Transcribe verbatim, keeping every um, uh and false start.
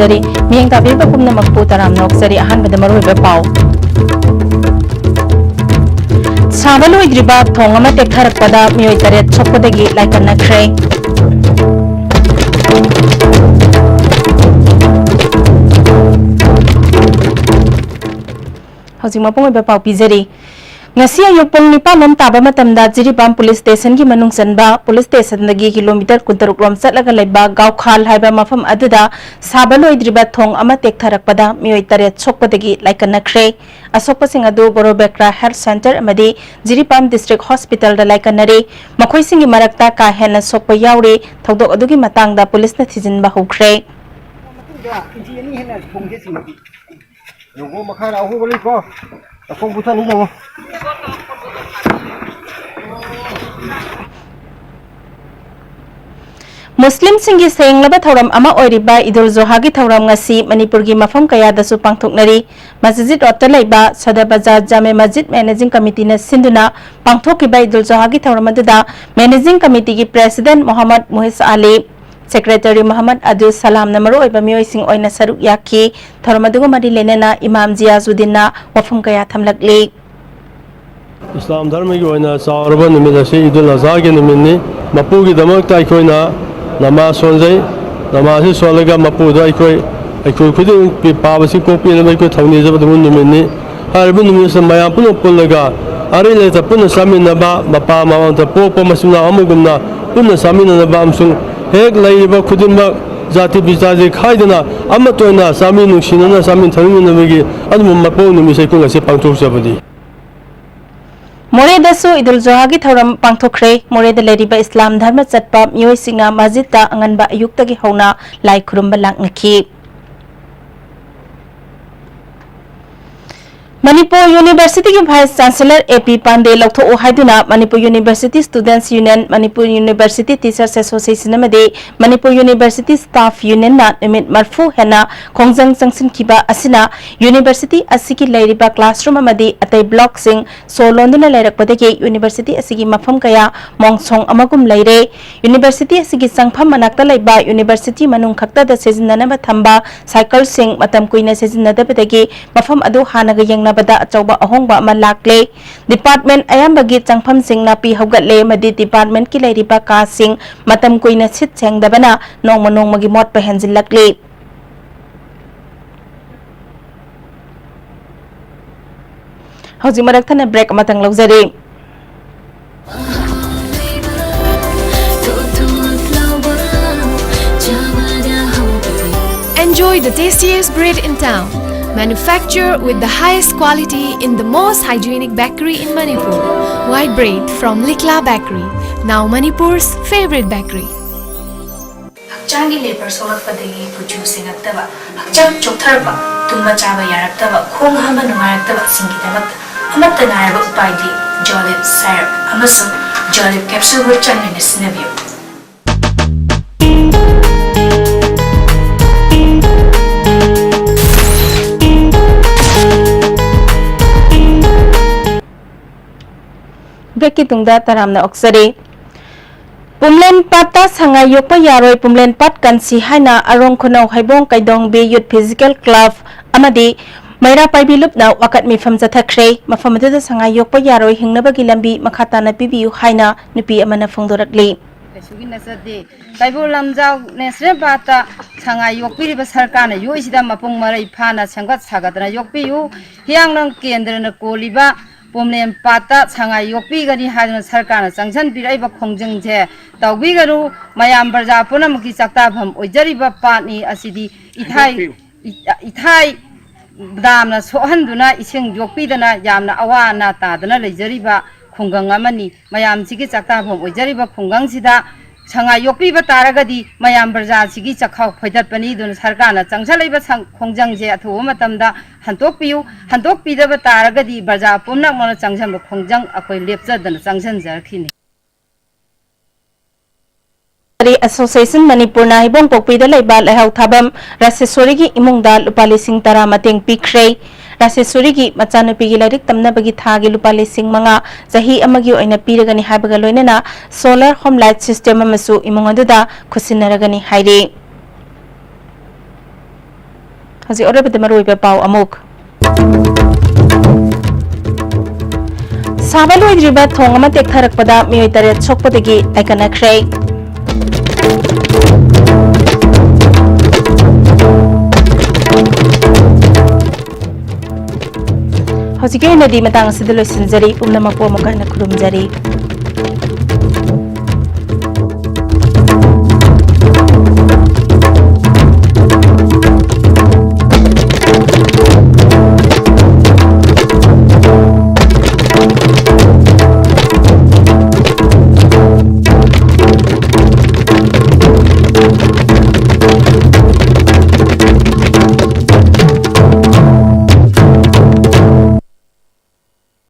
ꯃꯤꯠꯌꯦꯡ ꯇꯥꯕꯤꯕ ꯄꯨꯝꯅꯃꯛꯄꯨ ꯇꯔꯥꯝꯅ ꯑꯣꯛꯆꯔꯤ꯫ ꯑꯍꯥꯟꯕꯗ ꯃꯔꯨꯑꯣꯏꯕ ꯄꯥꯎ꯫ ꯁꯥꯕ ꯂꯣꯏꯗ꯭ꯔꯤꯕ ꯊꯣꯡ ꯑꯃ ꯇꯦꯛꯊꯔꯛꯄꯗ ꯃꯤꯑꯣꯏ ꯇꯔꯦꯠ ꯁꯣꯛꯄꯗꯒꯤ ꯂꯥꯏꯀꯠꯅꯈ꯭ꯔꯦ꯫ ꯍꯧꯖꯤꯛ ꯃꯄꯨꯡ ꯑꯣꯏꯕ ꯄꯥꯎ ꯄꯤꯖꯔꯤ꯫ ꯉꯁꯤ ꯑꯌꯨꯛ ꯄꯨꯡ ꯅꯤꯄꯥꯟ ꯂꯣꯝ ꯇꯥꯕ ꯃꯇꯝꯗ ꯖꯤꯔꯤꯕꯥꯝ ꯄꯨꯂꯤꯁ ꯁ꯭ꯇꯦꯁꯟꯒꯤ ꯃꯅꯨꯡ ꯆꯟꯕ ꯄꯨꯂꯤꯁ ꯁ꯭ꯇꯦꯁꯟꯗꯒꯤ ꯀꯤꯂꯣꯃꯤꯇꯔ ꯀꯨꯟꯇꯔꯨꯛ ꯂꯣꯝ ꯆꯠꯂꯒ ꯂꯩꯕ ꯒꯥꯎꯈꯥꯜ ꯍꯥꯏꯕ ꯃꯐꯝ ꯑꯗꯨꯗ ꯁꯥꯕ ꯂꯣꯏꯗ꯭ꯔꯤꯕ ꯊꯣꯡ ꯑꯃ ꯇꯦꯛꯊꯔꯛꯄꯗ ꯃꯤꯑꯣꯏ ꯇꯔꯦꯠ ꯁꯣꯛꯄꯗꯒꯤ ꯂꯥꯏꯀꯠꯅꯈ꯭ꯔꯦ꯫ ꯑꯁꯣꯛꯄꯁꯤꯡ ꯑꯗꯨ ꯕꯣꯔꯣꯕꯦꯀ꯭ꯔꯥ ꯍꯦꯜꯊ ꯁꯦꯟꯇꯔ ꯑꯃꯗꯤ ꯖꯤꯔꯤꯕꯥꯝ ꯗꯤꯁꯇ꯭ꯔꯤꯛ ꯍꯣꯁꯄꯤꯇꯥꯜꯗ ꯂꯥꯏꯀꯠꯅꯔꯤ꯫ ꯃꯈꯣꯏꯁꯤꯡꯒꯤ ꯃꯔꯛꯇ ꯀꯥ ꯍꯦꯟꯅ ꯁꯣꯛꯄ ꯌꯥꯎꯔꯤ꯫ ꯊꯧꯗꯣꯛ ꯑꯗꯨꯒꯤ ꯃꯇꯥꯡꯗ ꯄꯨꯂꯤꯁꯅ ꯊꯤꯖꯤꯟꯕ ꯍꯧꯈ꯭ꯔꯦ꯫ ꯃꯇꯨꯡꯗ ꯏꯟꯆꯤ ꯑꯅꯤ ꯍꯦꯟꯅ ꯊꯣꯡꯁꯦ ꯁꯤꯃꯗꯤ꯫ ꯌꯦꯡꯉꯣ, ꯃꯈꯥꯗ ꯑꯍꯣꯕ ꯂꯩꯀꯣ꯫ ꯃꯈꯣꯡ ꯄꯨꯊꯅꯤ ꯌꯦꯡꯉꯣ꯫ ꯃꯨꯁꯂꯤꯝꯁꯤꯡꯒꯤ ꯁꯦꯡꯂꯕ ꯊꯧꯔꯝ ꯑꯃ ꯑꯣꯏꯔꯤꯕ ꯏꯗꯨꯜ ꯖꯨꯍꯥꯒꯤ ꯊꯧꯔꯝ ꯉꯁꯤ ꯃꯅꯤꯄꯨꯔꯒꯤ ꯃꯐꯝ ꯀꯌꯥꯗꯁꯨ ꯄꯥꯡꯊꯣꯛꯅꯔꯤ꯫ ꯃꯁꯖꯤꯗ ꯔꯣꯗꯇ ꯂꯩꯕ ꯁꯗꯔ ꯕꯖꯥꯔ ꯖꯥꯃꯦ ꯃꯁꯖꯤꯗ ꯃꯦꯅꯦꯖꯤꯡ ꯀꯃꯤꯇꯤꯅ ꯁꯤꯟꯗꯨꯅ ꯄꯥꯡꯊꯣꯛꯈꯤꯕ ꯏꯗꯨꯜ ꯖꯨꯍꯥꯒꯤ ꯊꯧꯔꯝ ꯑꯗꯨꯗ ꯃꯦꯅꯦꯖꯤꯡ ꯀꯃꯤꯇꯤꯒꯤ ꯄ꯭ꯔꯦꯁꯤꯗꯦꯟꯠ ꯃꯣꯍꯝꯃꯗ ꯃꯨꯍꯤꯁ ꯑꯂꯤ, ꯁꯦꯀ꯭ꯔꯦꯇꯔꯤ ꯃꯣꯍꯝꯃꯗ ꯑꯗꯨꯜ ꯁꯂꯥꯝꯅ ꯃꯔꯨꯑꯣꯏꯕ ꯃꯤꯑꯣꯏꯁꯤꯡ ꯑꯣꯏꯅ ꯁꯔꯨꯛ ꯌꯥꯈꯤ꯫ ꯊꯧꯔꯝ ꯑꯗꯨꯒ ꯃꯔꯤ ꯂꯩꯅꯅ ꯏꯃꯥꯝ ꯖꯤꯌꯥꯖꯨꯗꯤꯟꯅ ꯋꯥꯐꯝ ꯀꯌꯥ ꯊꯝꯂꯛꯂꯤ꯫ ꯏꯁꯂꯥꯝ ꯙꯔꯃꯒꯤ ꯑꯣꯏꯅ ꯆꯥꯎꯔꯕ ꯅꯨꯃꯤꯠ ꯑꯁꯤ ꯏꯗꯨꯜ ꯑꯖꯍꯥꯒꯤ ꯅꯨꯃꯤꯠꯅꯤ꯫ ꯃꯄꯨꯒꯤꯗꯃꯛꯇ ꯑꯩꯈꯣꯏꯅ ꯅꯃꯥꯖ ꯁꯣꯟꯖꯩ꯫ ꯅꯃꯥꯖꯁꯤ ꯁꯣꯜꯂꯒ ꯃꯄꯨꯗ ꯑꯩꯈꯣꯏ, ꯑꯩꯈꯣꯏ ꯈꯨꯗꯤꯡꯃꯛꯀꯤ ꯄꯥꯕꯁꯤ ꯀꯣꯛꯄꯤꯅꯕ ꯑꯩꯈꯣꯏ ꯊꯧꯅꯤꯖꯕ ꯑꯗꯨꯒꯨꯝꯕ ꯅꯨꯃꯤꯠꯅꯤ꯫ ꯍꯥꯏꯔꯤꯕ ꯅꯨꯃꯤꯠꯁꯤꯗ ꯃꯌꯥꯝ ꯄꯨꯟꯅ ꯄꯨꯜꯂꯒ ꯑꯔꯩ ꯂꯩꯇ ꯄꯨꯟꯅ ꯆꯥꯃꯤꯟꯅꯕ, ꯃꯄꯥ ꯃꯃꯥꯡꯗ ꯄꯣꯛꯄ ꯃꯆꯤꯟ ꯃꯅꯥꯎ ꯑꯃꯒꯨꯝꯅ ꯄꯨꯟꯅ ꯆꯥꯃꯤꯟꯅꯅꯕ ꯑꯃꯁꯨꯡ ꯍꯦꯛ ꯂꯩꯔꯤꯕ ꯈꯨꯗꯤꯡꯃꯛ ꯖꯥꯇꯤ ꯕꯤꯖꯥꯇꯤ ꯈꯥꯏꯗꯅ ꯑꯃꯠꯇ ꯑꯣꯏꯅ ꯆꯥꯃꯤꯟ ꯅꯨꯡꯁꯤꯅꯅ ꯆꯥꯃꯤꯟ ꯊꯛꯃꯤꯟꯅꯕꯒꯤ ꯑꯗꯨꯒꯨꯝꯕ ꯃꯄꯣꯛ ꯅꯨꯃꯤꯠꯁꯦ ꯑꯩꯈꯣꯏ ꯉꯁꯤ ꯄꯥꯡꯊꯣꯛꯆꯕꯅꯤ꯫ ꯃꯣꯔꯦꯗꯁꯨ ꯏꯗꯨꯜ ꯖꯨꯍꯥꯒꯤ ꯊꯧꯔꯝ ꯄꯥꯡꯊꯣꯛꯈ꯭ꯔꯦ꯫ ꯃꯣꯔꯦꯗ ꯂꯩꯔꯤꯕ ꯏꯁꯂꯥꯝ ꯙꯔꯃ ꯆꯠꯄ ꯃꯤꯑꯣꯏꯁꯤꯡꯅ ꯃꯁꯖꯤꯗꯇ ꯑꯉꯟꯕ ꯑꯌꯨꯛꯇꯒꯤ ꯍꯧꯅ ꯂꯥꯏ ꯈꯨꯔꯨꯝꯕ ꯂꯥꯛꯅꯈꯤ꯫ ꯃꯅꯤꯄꯨꯔ ꯌꯨꯅꯤꯚꯔꯁꯤꯇꯤꯒꯤ ꯚꯥꯏꯁ ꯆꯥꯟꯁꯦꯂꯔ ꯑꯦ ꯄꯤ ꯄꯥꯟꯗꯦ ꯂꯧꯊꯣꯛꯎ ꯍꯥꯏꯗꯨꯅ Manipur university students union, Manipur university teachers association ꯑꯃꯗꯤ ꯃꯅꯤꯄꯨꯔ ꯌꯨꯅꯤꯚꯔꯁꯤꯇꯤ ꯁ꯭ꯇꯥꯐ ꯌꯨꯅꯤꯌꯟꯅ ꯅꯨꯃꯤꯠ ꯃꯔꯤꯐꯨ ꯍꯦꯟꯅ ꯈꯣꯡꯖꯪ ꯆꯪꯁꯤꯟꯈꯤꯕ ꯑꯁꯤꯅ ꯌꯨꯅꯤꯚꯔꯁꯤꯇꯤ ꯑꯁꯤꯒꯤ ꯂꯩꯔꯤꯕ ꯀ꯭ꯂꯥꯁꯔꯨꯝ ꯑꯃꯗꯤ ꯑꯇꯩ ꯕ꯭ꯂꯣꯛꯁꯤꯡ ꯁꯣ ꯂꯣꯟꯗꯨꯅ ꯂꯩꯔꯛꯄꯗꯒꯤ ꯌꯨꯅꯤꯚꯔꯁꯤꯇꯤ ꯑꯁꯤꯒꯤ ꯃꯐꯝ ꯀꯌꯥ ꯃꯣꯡꯁꯣꯡ ꯑꯃꯒꯨꯝ ꯂꯩꯔꯦ꯫ ꯌꯨꯅꯤꯚꯔꯁꯤꯇꯤ ꯑꯁꯤꯒꯤ ꯆꯪꯐꯝ ꯃꯅꯥꯛꯇ ꯂꯩꯕ ꯌꯨꯅꯤꯚꯔꯁꯤꯇꯤ ꯃꯅꯨꯡ ꯈꯛꯇꯗ ꯁꯤꯖꯤꯟꯅꯅꯕ ꯊꯝꯕ ꯁꯥꯏꯀꯜꯁꯤꯡ ꯃꯇꯝ ꯀꯨꯏꯅ ꯁꯤꯖꯤꯟꯅꯗꯕꯗꯒꯤ ꯃꯐꯝ ꯑꯗꯨ ꯍꯥꯟꯅꯒ ꯌꯦꯡꯅꯕꯗ ꯑꯆꯧꯕ ꯑꯍꯣꯡꯕ ꯑꯃ ꯂꯥꯛꯂꯦ꯫ ꯗꯤꯄꯥꯔꯠꯃꯦꯟꯠ ꯑꯌꯥꯝꯕꯒꯤ ꯆꯪꯐꯝꯁꯤꯡ ꯅꯥꯄꯤ ꯍꯧꯒꯠꯂꯦ ꯑꯃꯗꯤ ꯗꯤꯄꯥꯔꯠꯃꯦꯟꯠꯀꯤ ꯂꯩꯔꯤꯕ ꯀꯥꯁꯤꯡ ꯃꯇꯝ ꯀꯨꯏꯅ ꯁꯤꯠ ꯁꯦꯡꯗꯕꯅ ꯅꯣꯡꯃ ꯅꯣꯡꯃꯒꯤ ꯃꯣꯠꯄ ꯍꯦꯟꯖꯤꯜꯂꯛꯂꯤ꯫ ꯍꯧꯖꯤꯛ ꯃꯔꯛ ꯊꯠꯅ ꯕ꯭ꯔꯦꯛ ꯑꯃꯇꯪ ꯂꯧꯖꯔꯤ꯫ Enjoy the tastiest bread in town. Manufactured with the highest quality in the most hygienic bakery in Manipur. White bread from Likla Bakery, now Manipur's favorite bakery. ꯍꯛꯆꯥꯡꯒꯤ ꯂꯦꯕꯔ ꯁꯣꯛꯂꯛꯄꯗꯒꯤ ꯀꯨꯆꯨ ꯁꯦꯡꯉꯛꯇꯕ, ꯍꯛꯆꯥꯡ ꯆꯣꯛꯊꯔꯛꯄ, ꯇꯨꯝꯕ ꯆꯥꯕ ꯌꯥꯔꯛꯇꯕ, ꯈꯣꯡ ꯍꯥꯝꯕ ꯅꯨꯡꯉꯥꯏꯔꯛꯇꯕꯁꯤꯡꯒꯤꯗꯃꯛꯇ ꯑꯃꯠꯇ ꯉꯥꯏꯔꯕ ꯎꯄꯥꯏꯗꯤ ꯖꯣꯂꯤꯞ ꯁꯥꯏꯔꯞ ꯑꯃꯁꯨꯡ ꯖꯣꯂꯤꯞ ꯀꯦꯞꯁꯨꯜꯕꯨ ꯆꯥꯡ ꯅꯥꯏꯅ ꯁꯤꯖꯤꯟꯅꯕꯤꯌꯨ꯫ ꯕ꯭ꯔꯦꯛꯀꯤ ꯇꯨꯡꯗ ꯇꯔꯥꯝꯅ ꯑꯣꯛꯆꯔꯤ꯫ ꯄꯨꯝꯂꯦꯟ ꯄꯥꯠꯇ ꯁꯉꯥꯏ ꯌꯣꯛꯄ ꯌꯥꯔꯣꯏ, ꯄꯨꯝꯂꯦꯟ ꯄꯥꯠ ꯀꯟꯁꯤ ꯍꯥꯏꯅ ꯑꯔꯣꯡ ꯈꯨꯅꯧ ꯍꯩꯕꯣꯡ ꯀꯩꯗꯣꯡꯕꯤ ꯌꯨꯠ ꯐꯤꯖꯤꯀꯦꯜ ꯀ꯭ꯂꯕ ꯑꯃꯗꯤ ꯃꯩꯔꯥ ꯄꯥꯏꯕꯤ ꯂꯨꯞꯅ ꯋꯥꯀꯠ ꯃꯤꯐꯝ ꯆꯠꯊꯈ꯭ꯔꯦ꯫ ꯃꯐꯝ ꯑꯗꯨꯗ ꯁꯉꯥꯏ ꯌꯣꯛꯄ ꯌꯥꯔꯣꯏ, ꯍꯤꯡꯅꯕꯒꯤ ꯂꯝꯕꯤ ꯃꯈꯥ ꯇꯥꯅ ꯄꯤꯕꯤꯌꯨ ꯍꯥꯏꯅ ꯅꯨꯄꯤ ꯑꯃꯅ ꯐꯣꯡꯗꯣꯔꯛꯂꯤ꯫ ꯀꯩꯁꯨꯒꯤ ꯅꯠꯆꯗꯦ꯫ ꯀꯩꯕꯨꯜ ꯂꯝꯖꯥꯎ ꯅꯦꯁꯅꯦꯜ ꯄꯥꯔꯛꯇ ꯁꯉꯥꯏ ꯌꯣꯛꯄꯤꯔꯤꯕ ꯁꯔꯀꯥꯔꯅ ꯌꯣꯛꯏꯁꯤꯗ ꯃꯄꯨꯡ ꯃꯔꯩ ꯐꯥꯅ ꯁꯦꯝꯒꯠ ꯁꯥꯒꯠꯇꯅ ꯌꯣꯛꯄꯤꯌꯨ꯫ ꯍꯤꯌꯥꯡꯂꯝ ꯀꯦꯟꯗ꯭ꯔꯅ ꯀꯣꯜꯂꯤꯕ ꯄꯣꯝꯂꯦꯝ ꯄꯥꯠꯇ ꯁꯉꯥꯏ ꯌꯣꯛꯄꯤꯒꯅꯤ ꯍꯥꯏꯗꯨꯅ ꯁꯔꯀꯥꯔꯅ ꯆꯪꯁꯤꯟꯕꯤꯔꯛꯏꯕ ꯈꯣꯡꯖꯪꯁꯦ ꯇꯧꯕꯤꯒꯅꯨ꯫ ꯃꯌꯥꯝ ꯄ꯭ꯔꯖꯥ ꯄꯨꯝꯅꯃꯛꯀꯤ ꯆꯥꯛꯇꯥꯐꯝ ꯑꯣꯏꯖꯔꯤꯕ ꯄꯥꯠꯅꯤ꯫ ꯑꯁꯤꯗꯤ ꯏꯊꯥꯏ, ꯏ-, ꯏꯊꯥꯏ ꯗꯥꯝꯅ ꯁꯣꯛꯍꯟꯗꯨꯅ ꯏꯁꯤꯡ ꯌꯣꯛꯄꯤꯗꯅ ꯌꯥꯝꯅ ꯑꯋꯥ ꯑꯅꯥ ꯇꯥꯗꯅ ꯂꯩꯖꯔꯤꯕ ꯈꯨꯡꯒꯪ ꯑꯃꯅꯤ꯫ ꯃꯌꯥꯝꯁꯤꯒꯤ ꯆꯥꯛꯇꯥꯐꯝ ꯑꯣꯏꯖꯔꯤꯕ ꯈꯨꯡꯒꯪꯁꯤꯗ ꯁꯉꯥꯏ ꯌꯣꯛꯄꯤꯕ ꯇꯥꯔꯒꯗꯤ ꯃꯌꯥꯝ ꯄ꯭ꯔꯖꯥꯁꯤꯒꯤ ꯆꯈꯥꯎ ꯐꯣꯏꯗꯠꯄꯅꯤ꯫ ꯑꯗꯨꯅ ꯁꯔꯀꯥꯔꯅ ꯆꯪꯁꯤꯜꯂꯛꯏꯕ ꯁꯪ-, ꯈꯣꯡꯖꯪꯁꯦ ꯑꯊꯨꯕ ꯃꯇꯝꯗ ꯍꯟꯗꯣꯛꯄꯤꯌꯨ꯫ ꯍꯟꯗꯣꯛꯄꯤꯗꯕ ꯇꯥꯔꯒꯗꯤ ꯄ꯭ꯔꯖꯥ ꯄꯨꯝꯅꯃꯛꯅ ꯆꯪꯁꯤꯟꯕ ꯈꯣꯡꯖꯪ ꯑꯩꯈꯣꯏ ꯂꯦꯞꯆꯗꯅ ꯆꯪꯁꯤꯟꯖꯔꯛꯈꯤꯅꯤ꯫ ꯑꯦꯁꯣꯁꯤꯌꯦꯁꯟ ꯃꯅꯤꯄꯨꯔꯅ ꯍꯩꯕꯣꯡꯄꯣꯛꯄꯤꯗ ꯂꯩꯕ ꯂꯩꯍꯥꯎ ꯊꯥꯐꯝ ꯔꯥꯁꯦꯁꯣꯔꯤꯒꯤ ꯏꯃꯨꯡꯗ ꯂꯨꯄꯥ ꯂꯤꯁꯤꯡ ꯇꯔꯥ ꯃꯇꯦꯡ ꯄꯤꯈ꯭ꯔꯦ꯫ ꯔꯥꯁꯦꯁꯣꯔꯤꯒꯤ ꯃꯆꯥꯅꯨꯄꯤꯒꯤ ꯂꯥꯏꯔꯤꯛ ꯇꯝꯅꯕꯒꯤ ꯊꯥꯒꯤ ꯂꯨꯄꯥ ꯂꯤꯁꯤꯡ ꯃꯉꯥ ꯆꯍꯤ ꯑꯃꯒꯤ ꯑꯣꯏꯅ ꯄꯤꯔꯒꯅꯤ ꯍꯥꯏꯕꯒ ꯂꯣꯏꯅꯅ solar home light system ꯑꯃꯁꯨ ꯏꯃꯨꯡ ꯑꯗꯨꯗ ꯈꯨꯠꯁꯤꯟꯅꯔꯒꯅꯤ ꯍꯥꯏꯔꯤ꯫ ꯍꯧꯖꯤꯛ ꯑꯔꯣꯏꯕꯗ ꯃꯔꯨꯑꯣꯏꯕ ꯄꯥꯎ ꯑꯃꯨꯛ꯫ ꯁꯥꯕ ꯂꯣꯏꯗ꯭ꯔꯤꯕ ꯊꯣꯡ ꯑꯃ ꯇꯦꯛꯊꯔꯛꯄꯗ ꯃꯤꯑꯣꯏ ꯇꯔꯦꯠ ꯁꯣꯛꯄꯗꯒꯤ ꯂꯥꯏꯀꯠꯅꯈ꯭ꯔꯦ꯫ ꯍꯧꯖꯤꯛꯀꯤ ꯑꯣꯏꯅꯗꯤ ꯃꯇꯥꯡ ꯑꯁꯤꯗ ꯂꯣꯏꯁꯤꯟꯖꯔꯤ꯫ ꯄꯨꯝꯅꯃꯛꯄꯨ ꯑꯃꯨꯛ ꯍꯟꯅ ꯈꯨꯔꯨꯝꯖꯔꯤ꯫